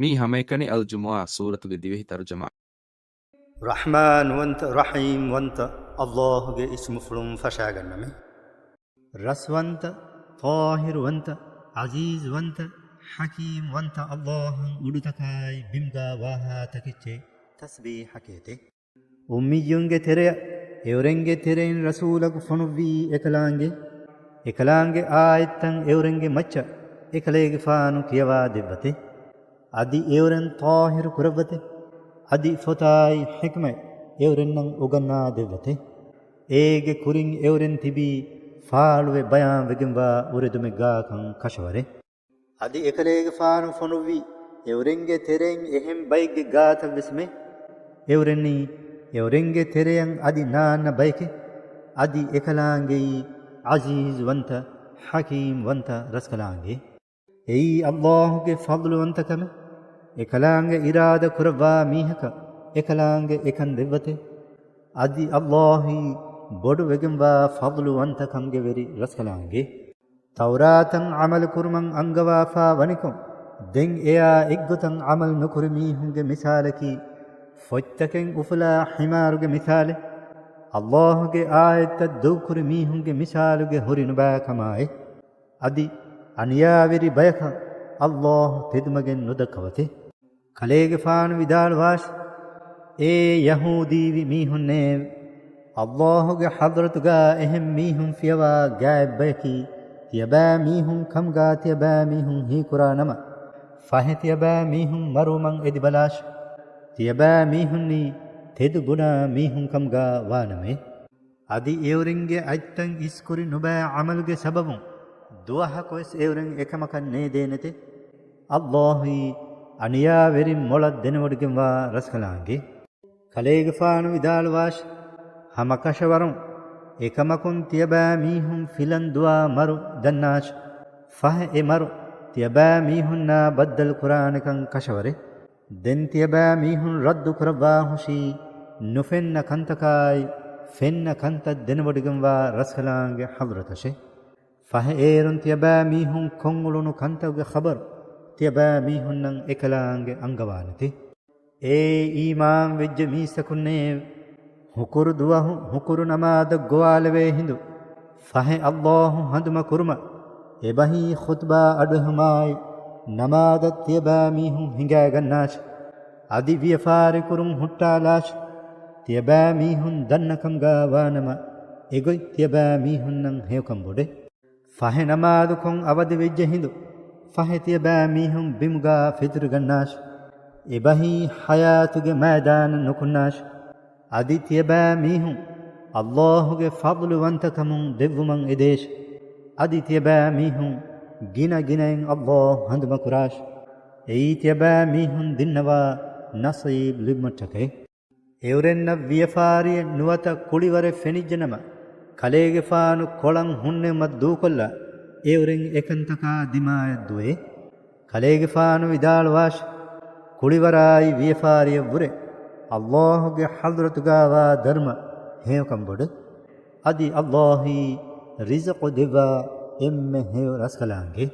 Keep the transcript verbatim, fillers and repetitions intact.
މީ ހަމައެކަނި އަލްޖުމުޢާ ސޫރަތުގެ ދިވެހި ތަރުޖަމާ. ރަޙްމާންވަންތަ، ރަޙީމްވަންތަ އައްލާހުގެ އިސްމުފުޅުން ފަށާގަންނަމޭ. ރަސްވަންތަ، ޠާހިރުވަންތަ، ޢަޒީޒުވަންތަ، ޙަކީމްވަންތަ އައްލާހަށް އުޑުތަކާއި ބިމުގާ ވާހާ ތަކެއްޗެއް ތަސްބީޙަކީތެ. އުއްމިއްޔުންގެ ތެރެއަށް އެއުރެންގެ ތެރެއިން ރަސޫލަކު ފޮނުއްވީ އެކަލާނގެ، އެކަލާނގެ އާޔަތްތައް އެއުރެންގެ މައްޗަށް އެކަލޭގެފާނު ކިޔަވާ ދެއްވަތެ. އަދި އެއުރެން ޠާހިރު ކުރައްވަތެ. އަދި ފޮތާއި ޙިކްމަތް އެއުރެންނަށް އުގަންނާ ދެއްވަތެ. އޭގެ ކުރިން އެއުރެން ތިބީ ފާޅުވެ ބަޔާންވެގެންވާ އުރެދުމެއްގާކަން ކަށަވަރެއް. އަދި އެކަލޭގެފާނު ފޮނުއްވީ އެއުރެންގެ ތެރެއިން އެހެން ބައެއްގެ ގާތަށްވެސްމެ. އެއުރެންނީ އެއުރެންގެ ތެރެއަށް އަދި ނާންނަ ބަޔެކެ. އަދި އެކަލާނގެއީ ޢަޒީޒުވަންތަ، ޙަކީމްވަންތަ ރަސްކަލާނގެ. އެއީ އައްލާހުގެ ފަޟްލުވަންތަކަމެ. އެކަލާނގެ އިރާދަ ކުރައްވާ މީހަކަށް އެކަލާނގެ އެކަން ދެއްވަތެ. އަދި އައްލާހީ ބޮޑުވެގެންވާ ފަޟްލުވަންތަކަމުގެ ވެރި ރަސްކަލާނގެ. ތައުރާތަށް ޢަމަލު ކުރުމަށް އަންގަވާފާ ވަނިކޮށް، ދެން އެއާ އެއްގޮތަށް ޢަމަލު ނުކުރި މީހުންގެ މިސާލަކީ، ފޮތްތަކެއް އުފުލާ ޙިމާރުގެ މިސާލެއް. އައްލާހުގެ އާޔަތްތައް ދޮގުކުރި މީހުންގެ މިސާލުގެ ހުރި ނުބައި ކަމާއި. އަދި އަނިޔާވެރި ބަޔަކަށް އައްލާހު ތެދުމަގެއް ނުދައްކަވަތެ. ކަލޭގެފާނު ވިދާޅުވާށި، އޭ ޔަހޫދީވި މީހުންނޭވެ! އައްލާހުގެ ޙަޟްރަތުގާ އެހެން މީހުން ފިޔަވާ ގާތްބަޔަކީ، ތިޔަބައިމީހުން ކަމުގާ ތިޔަބައިމީހުން ހީކުރާ ނަމަ، ފަހެ ތިޔަބައިމީހުން މަރުވުމަށް އެދިބަލާށި. ތިޔަބައިމީހުންނީ ތެދު ބުނާ މީހުން ކަމުގާ ވާނަމޭ. އަދި އެއުރެންގެ އަތްތައް އިސްކުރި ނުބައި ޢަމަލުގެ ސަބަބުން ދުވަހަކުވެސް އެއުރެން އެކަމަކަށް ނޭދޭނެތެ. އައްލާހީ އަނިޔާވެރިން މޮޅަށް ދެނެވޮޑިގެންވާ ރަސްކަލާނގެ. ކަލޭގެފާނު ވިދާޅުވާށި، ހަމަކަށަވަރުން އެކަމަކުން ތިޔަބައިމީހުން ފިލަން ދުވާ މަރު ދަންނާށި. ފަހެ އެ މަރު ތިޔަބައިމީހުންނާ ބައްދަލު ކުރާނެކަން ކަށަވަރެއް. ދެން ތިޔަބައިމީހުން ރައްދު ކުރައްވާހުށީ، ނުފެންނަ ކަންތަކާއި، ފެންނަ ކަންތައް ދެނެވޮޑިގެންވާ ރަސްކަލާނގެ ޙަޟްރަތަށެ. ފަހެ އޭރުން ތިޔަބައިމީހުން ކޮށްއުޅުނު ކަންތަކުގެ ޚަބަރު ތިޔަބައިމީހުންނަށް އެކަލާނގެ އަންގަވާނެތެ. އޭ އީމާން ވެއްޖެ މީސްތަކުންނޭވެ! ހުކުރު ދުވަހު ހުކުރު ނަމާދަށް ގޮވާލެވޭ ހިނދު، ފަހެ އައްލާހު ހަނދުމަ ކުރުމަށް އެބަހީ ޚުޠުބާ އަޑުއެހުމާއި، ނަމާދަށް ތިޔަބައިމީހުން ހިނގައިގަންނާށި. އަދި ވިޔަފާރި ކުރުން ހުއްޓާލާށި. ތިޔަބައިމީހުން ދަންނަ ކަމުގާ ވާނަމަ، އެގޮތް ތިޔަބައިމީހުންނަށް ހެޔޮކަން ބޮޑެ. ފަހެ ނަމާދުކޮށް އަވަދިވެއްޖެ ހިނދު، ފަހެ ތިޔަބައިމީހުން ބިމުގާ ފެތުރިގަންނާށި. އެބަހީ ޙަޔާތުގެ މައިދާނަށް ނުކުންނާށި. އަދި ތިޔަބައިމީހުން އައްލާހުގެ ފަޟްލުވަންތަކަމުން ދެއްވުމަށް އެދޭށި. އަދި ތިޔަބައިމީހުން ގިނަ ގިނައިން އައްލާހު ހަނދުމަ ކުރާށި. އެއީ ތިޔަބައިމީހުން ދިންނަވާ ނަޞީބު ލިބުމަށްޓަކައި. އެއުރެންނަށް ވިޔަފާރިއެއް ނުވަތަ ކުޅިވަރެއް ފެނިއްޖެނަމަ، ކަލޭގެފާނު ކޮޅަށް ހުންނެވުމަށް ދޫކޮށްލާ، އެއުރެން އެކަންތަކާ ދިމާޔަށް ދުވޭ. ކަލޭގެފާނު ވިދާޅުވާށި، ކުޅިވަރާއި ވިޔަފާރިއަށްވުރެ އައްލާހުގެ ޙަޟްރަތުގާވާ ދަރުމަ ހެޔޮކަން ބޮޑެ. އަދި އައްލާހީ ރިޒުޤު ދެއްވާ އެންމެ ހެޔޮ ރަސްކަލާނގެ.